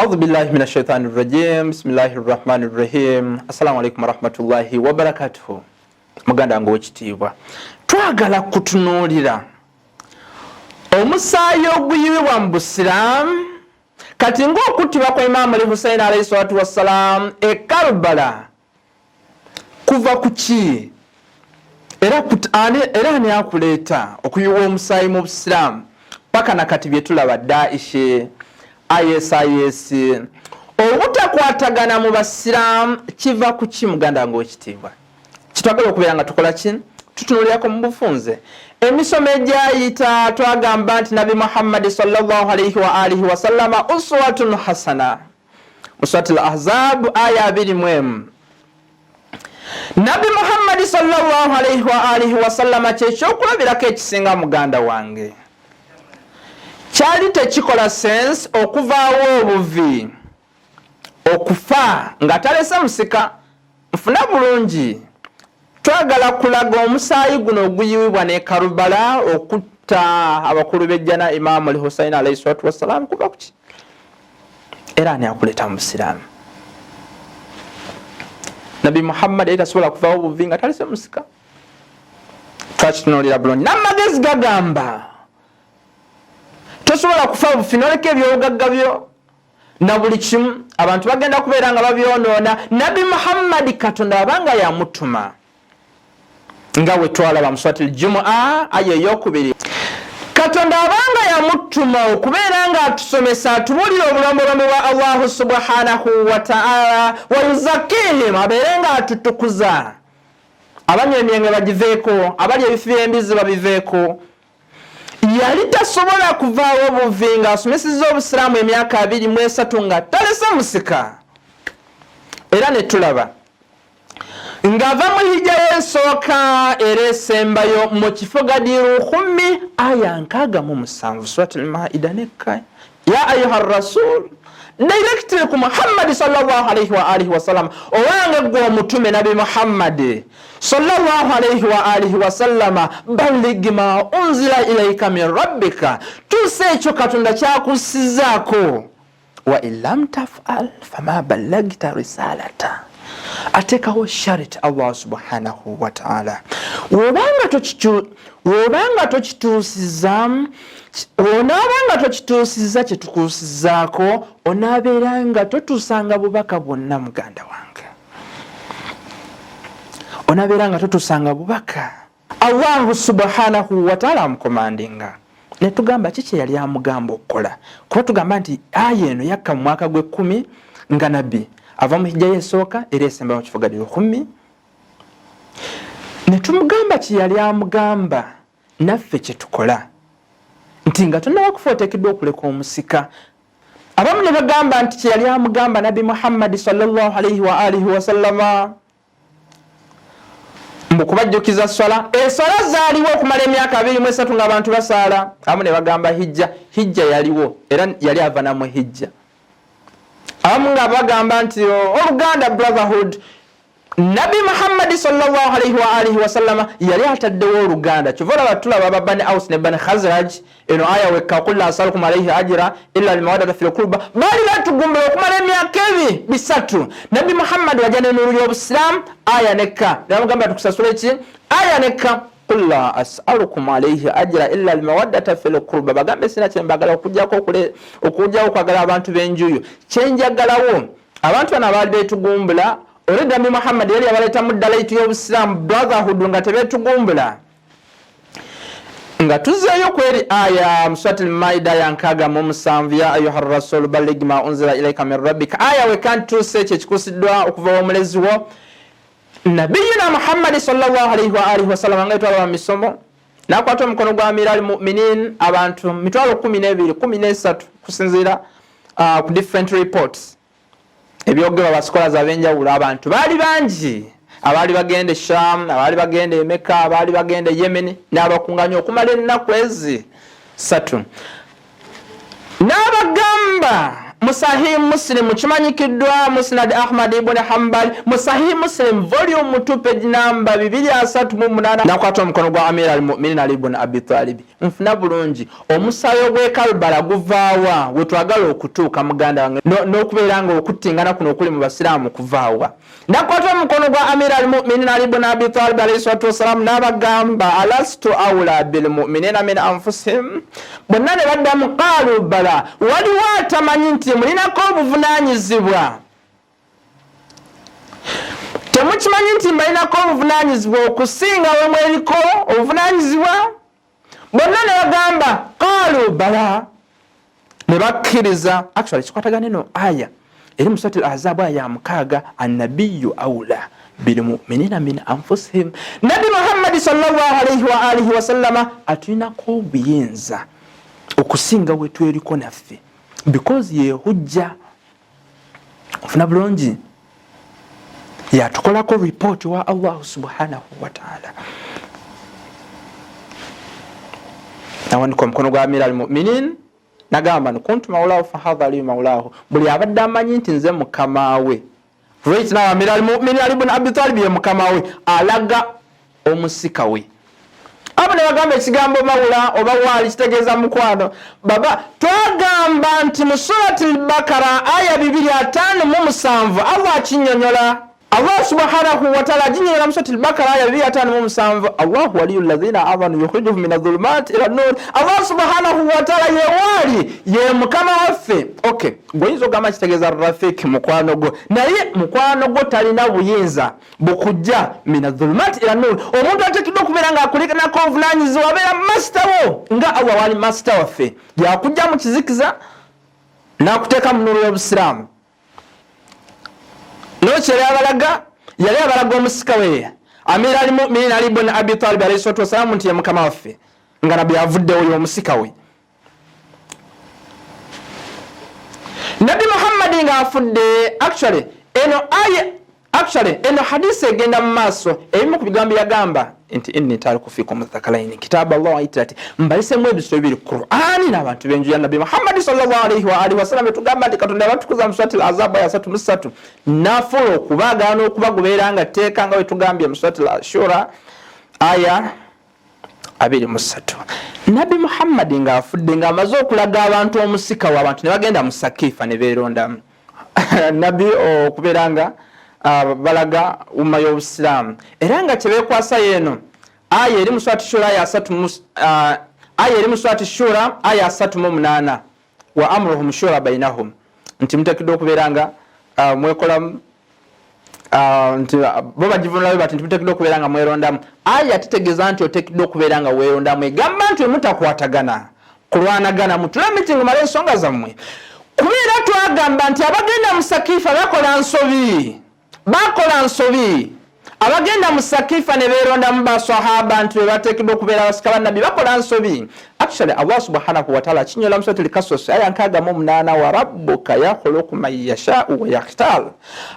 Audhu billahi min ashaitani rajim. Bismillahi rahmani rahim. Assalamu alaikum warahmatullahi wabarakatuhu. Muganda wange owekitiibwa, twagala kutunuulira omusaayi oguyiwibwa mu Busiraamu kati ng'okuttibwa kwa Imaamu Ali Husaini alaihi salatu wassalam e Karbala kuva ku ki, era ani akuleeta okuyiwa omusaayi mu Busiraamu paka nakati byetulaba Daishe, ISIS, obutakwatagana mu Basiraamu kiva ku ki? Muganda wange owekitiibwa, kitwagala okubeera nga tukola ki, tutunulirako mu bufunze emisomo egyayita. Twagamba nti Nabi Muhammadi sallallahu alaihi wa alihi wasallama uswatun hasana mu Surat al Ahzab aya 21. Nabi Muhammadi sallallahu alaihi wa alihi wasallama kyekyokulabirako ekisinga. Muganda wange, kyali tekikola sense okuvaawo obuvi okufa nga talese musika. Nfuna bulungi, twagala kulaga omusaayi guno oguyiwibwa ne Karubala okutta abakulu b'ejjana, Imaamu al Husaini alaihi salatu wassalam, kuva kuki, era ani akuleeta mu Busiraamu? Nabi Muhammad yali tasobola kuvawo buvi nga talese musika. Twakitunuulira bulungi n'amagezi gagamba tosobola kufa bufi noleka ebyobugagga byo na buli kimu, abantu bagenda kubeera nga babyonoona. Nabi Muhammadi, Katonda abanga yamutuma, nga we twalaba mu Surat Ljumua aya eyokubiri, Katonda abanga yamutuma okubeera nga atusomesa, atubuulira obulombolombo bwa Allahu subhanahu wataala, wayuzakihim, abeere nga atutukuza, abanywa emyenge bagiveeko, abali ebifi by'embizi babiveeko. Yali tasobola kuvaawo buvi ng'asomesezza Obusiraamu emyaka 23 nga talese musika. Era ne tulaba ng'ava mu hijja y'esooka era esembayo mu kifo Gadiru Khummi, aya 67, Surat Lmaida nekka, ya ayuha rasul, directly ku Muhammadi sallallahu alaihi wa alihi wasallam, owange gwe omutume Nabi Muhammadi sallallahu alaihi wa alihi wasallama, ballig ma unzila ilaika min rabbika, tuusa ekyo Katonda kyakussizaako, wa in lam tafal fama ballagta risalata. Ateekawo sharit Allah subhanahu wataala, wobanga tokituusiza, onaaba nga tokituusiza kyetukuusizaako, onaabeera nga totuusanga bubaka bwonna. Muganda wange, onabeera nga totuusanga bubaka. Allahu subhanahu wataala amukomandinga, netugamba ki kyeyali amugamba okukola, kuba tugamba nti aya eno yakka mu mwaka gw'ekkumi nga Nabbi ava mu hijja yesooka era esemba mu kifo Gadiro Khummi. Netumugamba kyeyali amugamba, naffe kyetukola nti nga tonaba kufa oteekeddwa okuleka omusika. Abamu ne bagamba nti kyeyali amugamba Nabbi Muhammadi sallallahu alaihi wa alihi wasallama mbu kubajjukiza swala. Eswala zaaliwo okumala emyaka 23 ng'abantu basaala. Abamu ne bagamba hijja, hijja yaliwo era yali ava namu hijja. Abamu nga bagamba nti oluganda, brotherhood, Nabi Muhammadi sallallahu alaihi wa alihi wasallama yali ataddewo oluganda. Kyova olaba tulaba aba Bani Aus ne Bani Khazraj, eno aya wekka, qul la asalukum alaihi ajira illa almawadata fi lkurba, baali batugumbula okumala emyaka ebi 300. Nabi Muhammadi wajja nenuuru y'Obusiraamu, aya nekka, nebamugamba tukusasula eki, aya nekka, qul la asalukum alaihi ajira illa almawaddata fi lkurba, bagambe sina kyembagala okujjako okwagala abantu b'enjuyo. Kyenjagalawo abantu bano abaali betugumbula, olwedda Nabi Muhammad yali yabaleetamu ddala itu y'Obusiraamu, brotherhood, nga tebetugumbula. Nga tuzeeyo kweri aya mu Surat Lmaida ya 67, ya ayuha rasul ballig ma unzila ilaika min rabbika, aya wekantuuse ekyo ekikusiddwa okuva w'omulezi wo. Nabiyuna Muhammadi sallallahu alaihi wa alihi wasallama, nga etwalaba mu misomo, nakwata omukono gwa amira al muminin, abantu 12,000, 13, kusinziira ku different reports, ebyogerwa ba scholars ab'enjawulo. Abantu baali bangi abaali bagenda e Sham, abaali bagenda e Meka, abaali bagenda e Yemen, n'abakunganya okumala ennaku ezi 3, n'abagamba mu Sahih Muslim, kimanyikiddwa Musnad Ahmad ibn Hambal, mu Sahih Muslim volume 2 page number 238, nakwata omukono gwa amir al muminin Ali ibn Abi Talibi. Nfuna bulungi, omusaayi ogw'ekalubala guvaawa? Wetwagala okutuuka, muganda wange, n'okubeera nga okuttingana kuno okuli mu basiraamu kuvaawa? Nakwata omukono gwa Amir Almuminin Ali bun Abi Talib alaihi salatu wassalamu, n'abagamba, alastu aula bilmuminina min anfusihim? Bonna ne baddamu, qaalu bala. Waliwo atamanyi nti mulinako obuvunanyizibwa? Temukimanyi nti mbalinako obuvunanyizibwa okusinga wemweriko obuvunanyizibwa? Bonna ne bagamba, qaalu bala, ne bakkiriza. Actually kikwatagana eno aya eri mu surati Al-Ahzab, aya ya 6, annabiyu aula bilmuminina min anfusihim. Nabbi Muhammadi sallallahu alaihi wa alihi wasallama atulinako obuyinza okusinga wetweriko naffe, because yehujja. Ofuna bulungi, yatukolako ripooti wa Allahu subhanahu wataala. Nawanika omukono gwa Amir Almuminin, nagamba nti kuntu maulahu fahadha aliyu maulahu. Buli abadde amanyi nti nze mukamawe right now, Amir Almuminin Ali bun Abi Talib ye mukamawe, alaga omusika we. Abo ne bagamba ekigambo mawula oba waali kitegeeza mukwano. Baba twagamba nti mu Surati Lbakara aya 257 Allah akinyonyola. Allah subhanahu wataala aginyonyola mu Surati Lbakara aya 257, Allahu waliyu llazina amanu yukhrijuhum min adhulumat ila nur. Allah subhanahu wataala yewaali, ye mukama waffe. Okay, gweoyinza okugamba kitegeeza rafik, mukwano gwo, naye mukwano gwo talina buyinza bukujja min adhulumat ila nur. Omuntu ateekeddwa okubeera nga akulikanako obuvunanyizibwa abeera masita wo, nga Allah wali masita waffe, yakujja mu kizikiza n'akuteeka mu nuru y'obusiraamu. Noki yali abalaga, yali abalaga omusika we Amir Almuminin Ali bun Abi Talib alaihi salatu wassalamu nti ye mukama waffe, nga nabbi avuddewo, y'omusika we. Nabbi Muhammadi ng'afudde, actually eno aya, actually eno hadisi egenda mu maaso, ebimu ku bigambo yagamba nti inni tariku fikum thakalaini kitabu Allah waitirati, mbalisemu ebisolo bibiri, Qur'ani n'abantu b'enju ya Nabbi Muhammadi sallallahu alaihi wa alihi wasallam. Etugamba nti Katonda yabatukuza mu Surati Al-Azab aya 33, nafuula okubaagaana okubagoberera nga tteeka, nga wetugambye mu Surati Al-Shura aya 23. Nabbi Muhammadi ng'afudde, ng'amaze okulaga abantu omusika w'abantu, ne bagenda mu Sakiifa ne beerondamu nabbi okubeera nga balaga umma y'obusiraamu, era nga kyebeekwasa yeeno aya eri mu Surati Shura aya asatu, aya eri mu Surati Shura aya 38, wa amruhum shura bainahum, nti muteekeddwa okubeera nga mwekolamu, nti bo bagivunulayo bati nti muteekeddwa okubeera nga mwerondamu. Aya tetegeeza nti oteekeddwa okubeera nga weerondamu, egamba nti wemutakwatagana kulwanagana, mutule meeting male ensonga zammwe. Kubeera twagamba nti abagenda mu Sakiifa bakola nsobi, bakola nsobi. Abagenda mu Sakifa ne beerondamu basahaba nti be bateekeddwa okubeera abasika bannabbi bakola nsobi. Actually Allah subhanahu wataala akinyola mu Surati Lkasos aya 68, wa rabbuka yakhluqu man yashau wa yakhtar.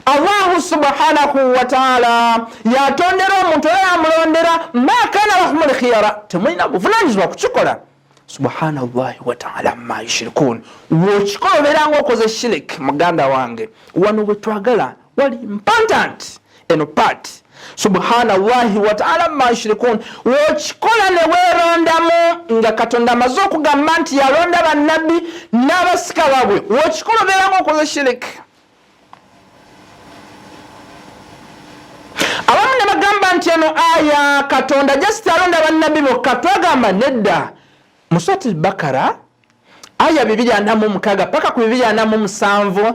Allahu subhanahu wataala yatondera omuntu era yamulondera, ma kana lahum lkhiyara, temulina buvunanyizibwa kukikola. Subhanallahi wataala ma yushirikun. Wokikola obeera nga okoze shirik. Muganda wange, wano bwetwagala wali important eno part, subhanallahi wataala ma yushirikun. Wokikola ne weerondamu nga Katonda amaze okugamba nti yalonda bannabbi n'abasika baabwe, wokikola obeera nga okoze shirik. Abamu ne bagamba nti eno aya Katonda just alonda bannabbi bokka. Twagamba nedda, mu Surati Bakara aya 246 paka ku 247,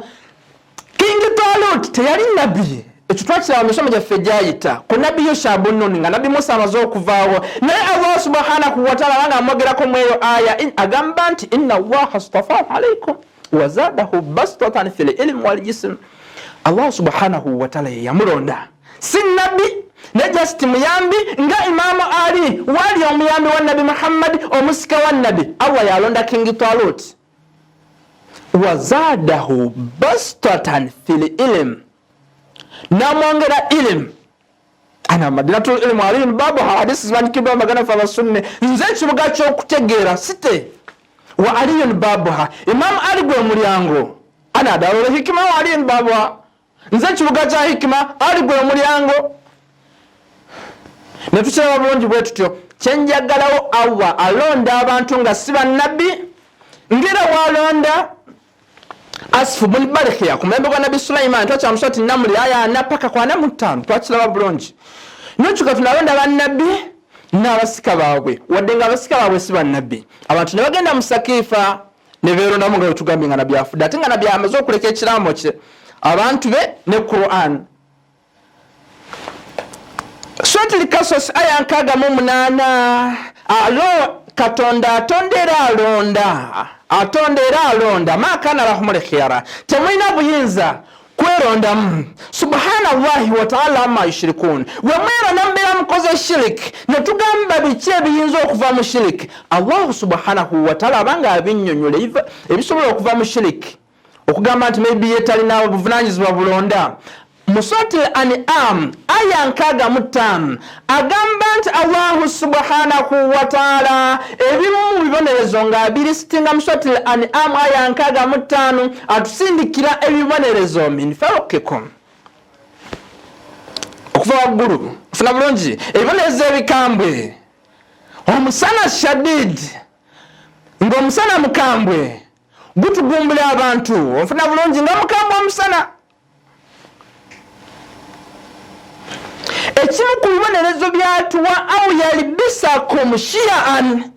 King Talut teyali nabbi. Ekyo twakiraba mu misomo gyaffe egyayita ku nabbi Yosha bununi, nga nabbi Musa amaze okuvaawo. Naye Allah subhanahu wataala abanga amwogerako mu eyo aya, agamba nti inna Allaha stafahu alaikum wazadahu bastatan fi lilmu waljism. Allah subhanahu wataala yeyamulonda, si nabbi, ne just muyambi, nga Imaamu Ali wali omuyambi wa Nabbi Muhammadi, omusika wa nabbi. Allah yalonda King Talut, wazadahu bastatan fi lilm, namwongera ilim. Ana madinatul ilmu aliyun babuha, hadisi zimanyikiddwa magana fe abasunne, nze ekibuga ky'okutegeera site wa aliyun babuha, Imamu Ali gwe mulyango. Ana darul hikima wa aliyun babuha, nze ekibuga kya hikima, Ali gwe mulyango. Netukiraba bulungi bwe tutyo. Kyenjagalawo, Allah alonda abantu nga si bannabbi, ngera walonda Asifu bun Barikhiya ku mulembe gwa Nabbi Sulaiman. Twakyamusa ti Namuli aya 40 paka ku 45, twakiraba bulungi. Nokyuka tunalonda bannabbi n'abasika baabwe, wadde nga abasika baabwe si bannabbi. Abantu ne bagenda mu Sakiifa ne beerondamu, nga wetugambye nga Nabbi afudde, ate nga Nabbi amaze okuleka ekiraamo kye, abantu be ne Quran. Suratul Kasos aya 68, alo Katonda atonda era alonda, atonda era alonda. Ma kana lahumul khiyara, temulina buyinza kwerondamu. Subhanallahi wataala amma yushirikun. Wemweronda mubeera mukoze shirik. Netugamba biki ebiyinza okuva mu shirik? Allahu subhanahu wataala abanga abinyonyola ebisobola okuva mu shirik, okugamba nti maybe ye talina buvunanyizibwa bulonda. Mu Suratul An'am aya 65 agamba nti Allahu subhanahu wataala ebimu mu bibonerezo nga abirisitinga. Mu Suratul An'am aya 65 atusindikira ebibonerezo min fawqikum, okuva waggulu. Funa bulungi, ebibonerezo ebikambwe, omusana shadid, ng'omusana mukambwe gutugumbula abantu. Onfuna bulungi? Nga mukambwe omusana. Ekimu ku bibonerezo byatuwa, au yalbisakum shiyaan.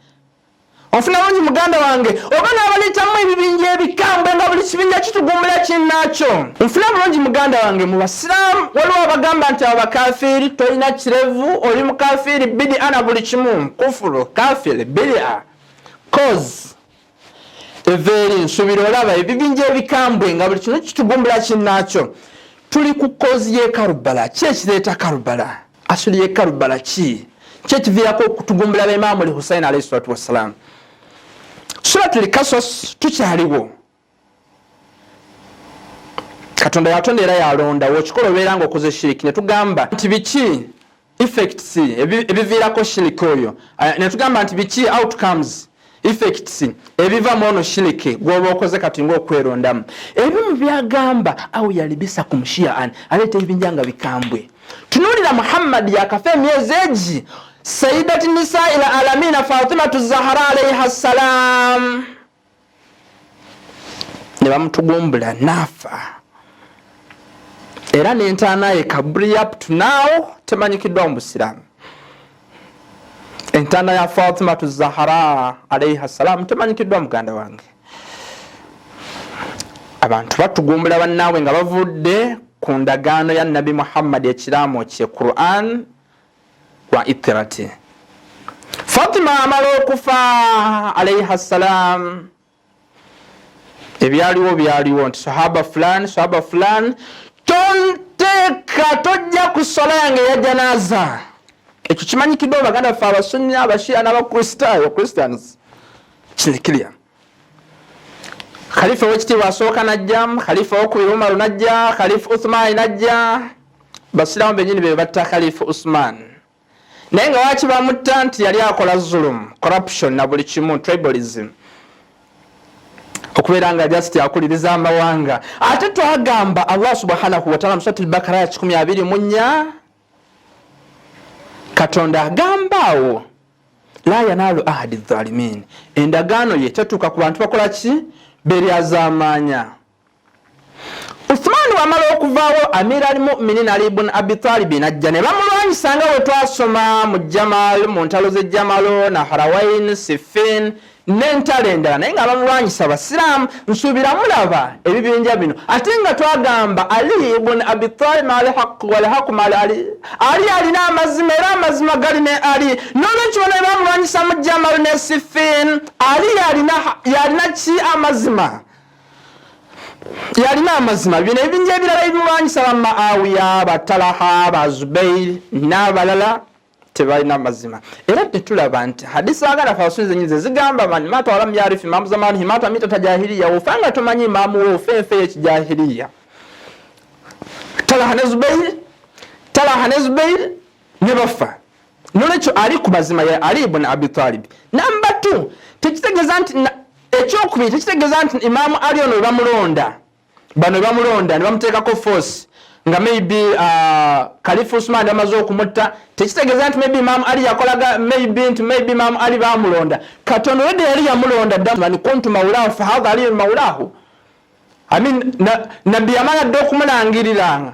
Onfuna bulungi, muganda wange? Oba n'abaleetamu ebibinja ebikambwe, nga buli kibinja kitugumbula kinnaakyo. Nfuna bulungi, muganda wange? Mu basiraamu waliwo abagamba nti abo bakafiiri, tolina kirevu oli mukafiiri, bidi ana buli kimu kufuru, kafiri, bidia cause eva eri. Nsuubira olaba ebibinja ebikambwe nga buli kino kitugumbula kinnaakyo. Tuli ku cause y'e Karubala. Ki ekireeta Karubala? Asuli y'e Karubala ki? Ki ekiviirako okutugumbula baimamu li Husaini alaihi salatu wassalam? Suratul Kasos tukyaliwo. Katonda yatonda era yalonda. Wokikola obeera nga okoze shiriki. Netugamba nti biki effects ebiviirako shiriki oyo? Netugamba nti biki outcomes, effects ebiva mu ono shiriki gwoba okoze kati ngaokwerondamu? Ebimu byagamba, au yalibisakum shiaan, aleeta ebibinja nga bikambwe. Tunuulira Muhammadi yakafa emyezi egi, sayidati nisail alamina Fatimatu Zahara alaiha ssalam, ne bamutugumbula naafa, era n'entaana ye kaburi up to now temanyikiddwa mu busiraamu. Entaana ya Fatimatu Zahara alaiha ssalam temanyikiddwa, muganda wange. Abantu batugumbula bannaabwe nga bavudde ku ndagaano ya Nabi Muhammadi, ekiraamo kye, Quran wa itirati. Fatima amala okufa alaiha ssalam, ebyaliwo byaliwo nti sahaba fulan, sahaba fulan, tonteeka, tojja ku sola yange eya janaza. Ekyo kimanyikiddwa baganda ffe abasunni, abashia n'abakristaayo, Christians. Kiri clear. Khalifa owekitiibwa asooka najja, khalifa owokubiri Umaru najja, khalifa Uthmani najja. Basiraamu benyini be batta khalifa Usman, naye nga waki bamutta? Nti yali akola zulum, corruption na buli kimu, tribalism, okubeera nga just akuliriza amawanga. Ate twagamba Allah subhanahu wataala mu Suratul Bakara ya 124, Katonda agamba awo, la yanaalu ahadi dhalimin, endagaano ye tetuuka ku bantu bakola ki? Beryazaamaanya. Uthman wamala okuvaawo, amir al muminin Ali bun Abi Talibi najja ne bamulwanyisa, nga we twasoma mu Jamal, mu ntalo z'e Jamalo, Nahrawain, Siffin n'entalo endala, naye nga bamulwanyisa basiraamu. Nsuubira mulaba ebibinja bino. Ate nga twagamba Ali bun Abi Talib alhaq walhaqu mal Ali, Ali alina amazima era amazima gali ne Ali. Nolwekyo bano bamulwanyisa mu Jamal ne Siffin, Ali yalina ki? Amazima, yalina amazima. Bino ebibinja ebirala ebimulwanyisa, bamaawiya, batalaha, bazubair n'abalala, tebalina mazima. Era tetulaba nti hadisi agala fasunze nyinza zigamba, man mata walam yarif imamu zamanihi mata mitata jahiliya. Ofanga tomanyi imamu wo, ofa enfe yekijahiliya. Talaha ne Zubair, Talaha ne Zubair ne bafa. Nolwekyo ali ku mazima ya Ali ibn Abi Talib. Namba t tekitegeeza nti, ekyokubiri, tekitegeeza nti Imaamu Ali ono webamulonda, bano webamulonda ne bamuteekako force. Nga maybe Kalifu Usman bamaze okumutta, tekitegeeza nti maybe Imam Ali yakolaga, maybe nti maybe Imam Ali bamulonda. Katonda olwedde yali yamulonda dda, man kuntu maulahu fahadha aliyun maulahu. I mean, nabbi yamala dda okumulangiriranga.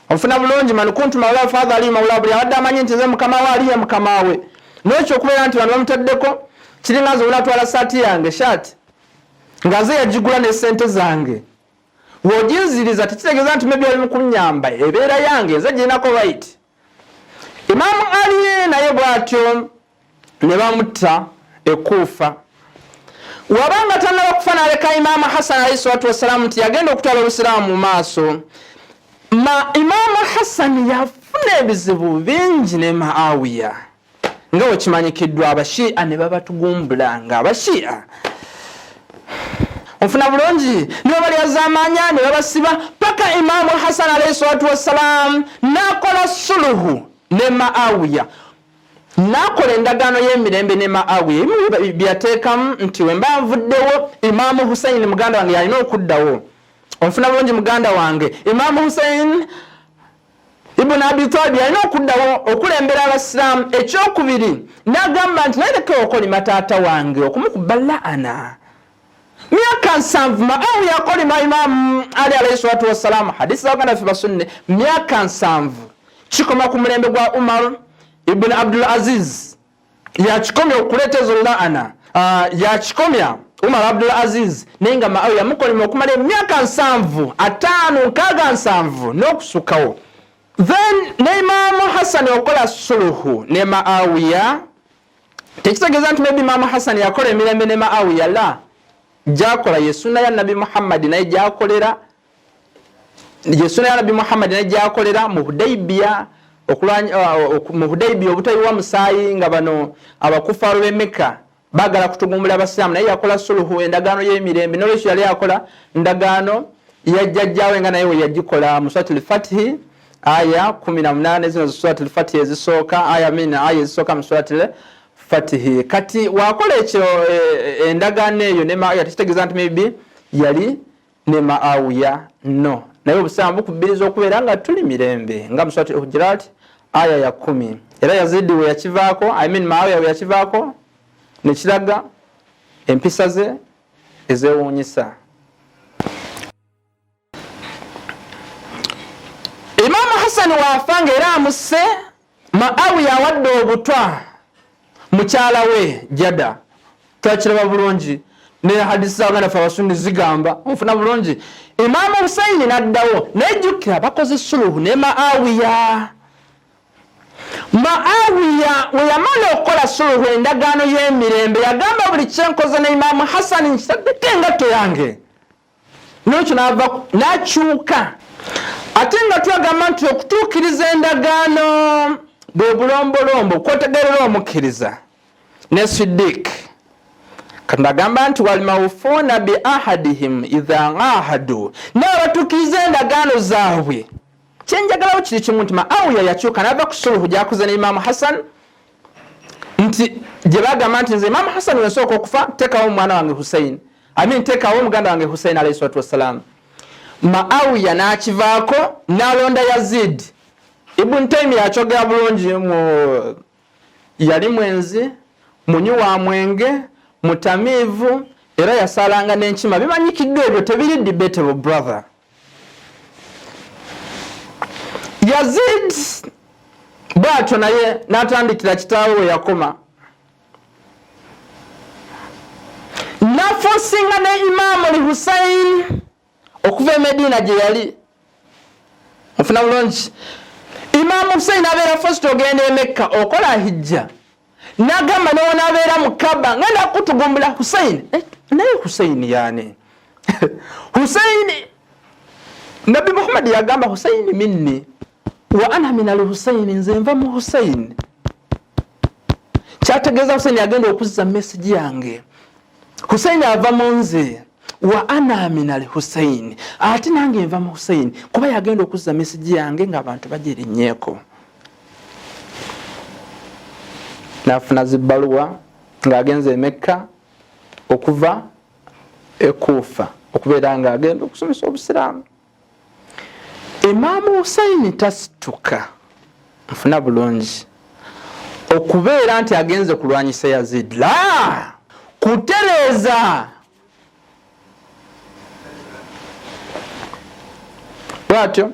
Onfuna bulungi? Man kuntu maulahu fahadha aliyun maulahu. Buli abadde amanyi nti nze mukama we, aliye mukama we. Nolwekyo okubeera nti bano bamutaddeko, kiringa nze onatwala saati yange, shaati nga nze yagigula ne sente zange, woginziriza, tekitegeeza nti maybe oli mukunyamba. Ebeera yange, nze girinako right. Imaamu Ali naye bwatyo ne bamutta ekuufa. Wabanga tanaba kufa, naleka Imaamu Hasan alaihi salatu wassalamu nti yagenda okutwala obusiraamu mu maaso. Ma Imaamu Hasani yafuna ebizibu bingi ne Maawiya, nga wekimanyikiddwa, Abashia ne babatugumbula nga Abashia, onfuna bulungi, ne babalyazaamaanya ne babasiba, paka Imaamu Hasan alaihi salatu wassalam n'akola suluhu ne Maawiya, n'akola endagaano y'emirembe ne Maawiya. Ebimu byateekamu nti wemba nvuddewo, Imaamu Husaini muganda wange yalina okuddawo. Onfuna bulungi? Muganda wange Imaamu Husain Ibuni Abi Talib yalina okuddawo okulembera Abasiraamu. Ekyokubiri, n'agamba nti naye leka okolima taata wange okumukuba laana myaka 70. Maawiya yakolima Imaamu Ali alaihi salatu wassalamu, hadisi zabaganda ffe basunne, myaka 70. Kikoma ku mulembe gwa Umar Ibuni Abdul Aziz, yakikomya okuleeta ezo laana, yakikomya Umar Abdul Aziz. Naye nga Maawiya yamukolima okumala emyaka 70, 50, 60, 70 n'okusukawo. Then ne Imaamu Hasani okola suluhu ne Maawiya, tekitegeeza nti maybe Imaamu Hasani yakola emirembe ne Maawiya. La, gyakola ye sunna ya Nabbi Muhammadi, naye gyakolera ye sunna ya Nabbi Muhammadi, naye gyakolera mu Hudaibiya, mu Hudaibiya obutayiwa musaayi, nga bano abakufaaru b'e Mekka bagala kutugumbula Abasiraamu, naye yakola suluhu, endagaano y'emirembe. Nolwekyo yali akola ndagaano yajjajjawe nga naye we yagikola mu Suratul Fatihi, aya 18. Zino Suratul Fatihi ezisooka, aya mina, aya ezisooka mu Suratul Fatihi. Kati wakola ekyo, endagaano eyo ne Maawiya, tekitegeeza nti maybe yali ne Maawiya, no. Naye obusiraamu bukubiriza okubeera nga tuli mirembe, nga mu Suratul Hujurat aya ya 10. Era Yazidi we yakivaako, I mean Maawiya we yakivaako, nekiraga empisa ze ezewuunyisa. Imaamu Hasani waafa nga era amusse, Maawiya awadde obutwa mukyala we Jada. Twakiraba bulungi ne hadisi zabaganda ffe abasunni zigamba. Onfuna bulungi? Imaamu Husaini naddawo, naye jjukira bakoze suluhu ne Maawiya. Maawiya we yamala okukola suluhu, endagaano y'emirembe, yagamba buli kyenkoze ne Imaamu Hasani nkitaddeko engatto yange. Nolwekyo nava nakyuka. Ate nga twagamba nti okutuukiriza endagaano bwe bulombolombo kwotegerera omukkiriza ne Siddiq. Katonda agamba nti walmawufuuna bi ahadihim idha ahadu, n'abatuukiriza endagaano zaabwe. Kyenjagalawo kiri kimu, nti Maawiya yakyuka nava ku suluhu gyakoze ne Imaamu Hassan, nti gye bagamba nti nze Imaamu Hassan wensooka okufa, teekawo omwana wange Hussein, I mean teekawo muganda wange Hussein alayhi salatu wassalam. Maawiya n'akivaako n'alonda Yazid. Ibn Taimiya akyogera bulungi mu yali mwenzi, munywi wa mwenge, mutamiivu, era yasalanga n'enkima. Bimanyikiddwa ebyo, tebiri debatable, brother. Yazid bwatyo naye n'atandikira kitaawe we yakoma, nafosinga ne Imaamu li Husain okuva e Mediina gye yali. Ofuna bulungi? Imaamu Husain abeera first ogenda e Mekka okola hijja, nagamba newonaabeera mu Kaba ngenda kutugumbula Husain. Naye Husain yani Husain, Nabbi Muhammadi yagamba Husaini minni wa ana min al Husaini, nze nva mu Husaini. Kyategeeza Husaini agenda okuzza mesagi yange. Husaini ava mu nze, wa ana min al Husaini, ate nange nva mu Husaini, kuba yagenda okuzza mesagi yange ng'abantu bagirinnyeeko. Nafuna zibbaluwa ng'agenze emekka okuva ekuufa okubeera ng'agenda okusomesa obusiraamu. Imaamu Husaini tasituka nfuna bulungi okubeera nti agenze kulwanyisa Yazid, la kutereeza bwatyo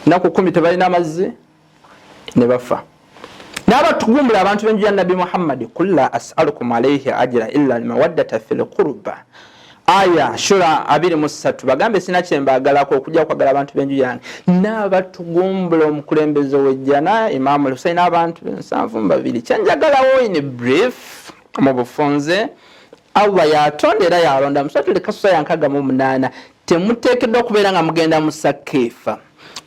naku kumi tebalina amazzi ne bafa n'abatugumbula abantu b'enju ya Nabbi Muhammadi, kul la asalukum alaihi ajira illa almawaddata fi lqurba, aya shura 23, bagambe sina kyembaagalako okujja okwagala abantu b'enju yange. N'abatugumbula omukulembeze w'ejjana Imaamu Husaini n'abantu 72. Kyenjagalawo in brief, mu bufunze, Allah yatonda era yalonda. Musatule kasusa ya 68, temuteekeddwa kubeera nga mugenda mu sakiifa.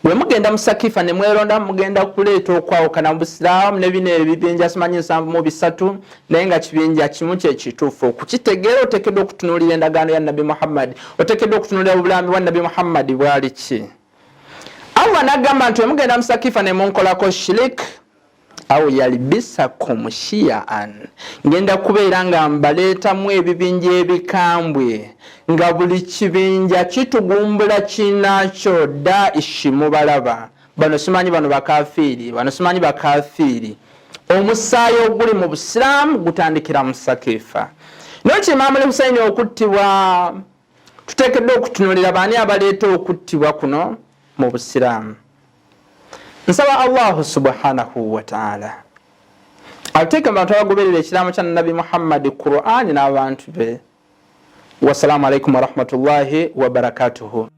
Bwe mugenda mu sakifa ne mweronda, mugenda kuleeta okwawukana mu busiraamu ne bino ebibinja simanyi 73, naye nga kibinja kimu kye kituufu. Okukitegeera oteekeddwa okutunuulira endagaano ya Nabbi Muhammadi, oteekeddwa okutunuulira obulambi bwa Nabbi Muhammadi bwali ki. Allah n'agamba nti wemugenda mu sakifa ne munkolako shirik au yalbisakum shiyaan, ngenda kubeera nga mbaleetamu ebibinja ebikambwe nga buli kibinja kitugumbula kinaakyo. Daishi mubalaba bano simanyi bano bakafiiri, bano simanyi bakafiiri. Omusaayi oguli mu busiraamu gutandikira mu sakifa. Naye Imaamu Husaini okuttibwa, tuteekeddwa okutunuulira baani abaleeta okuttibwa kuno mu busiraamu. Nsaba Allahu subhanahu wataala atuteeke mu bantu abagoberera ekiraamo kya Nabbi Muhammadi, Qur'ani n'abantu be. Wassalamu alaikum warahmatullahi wabarakatuhu.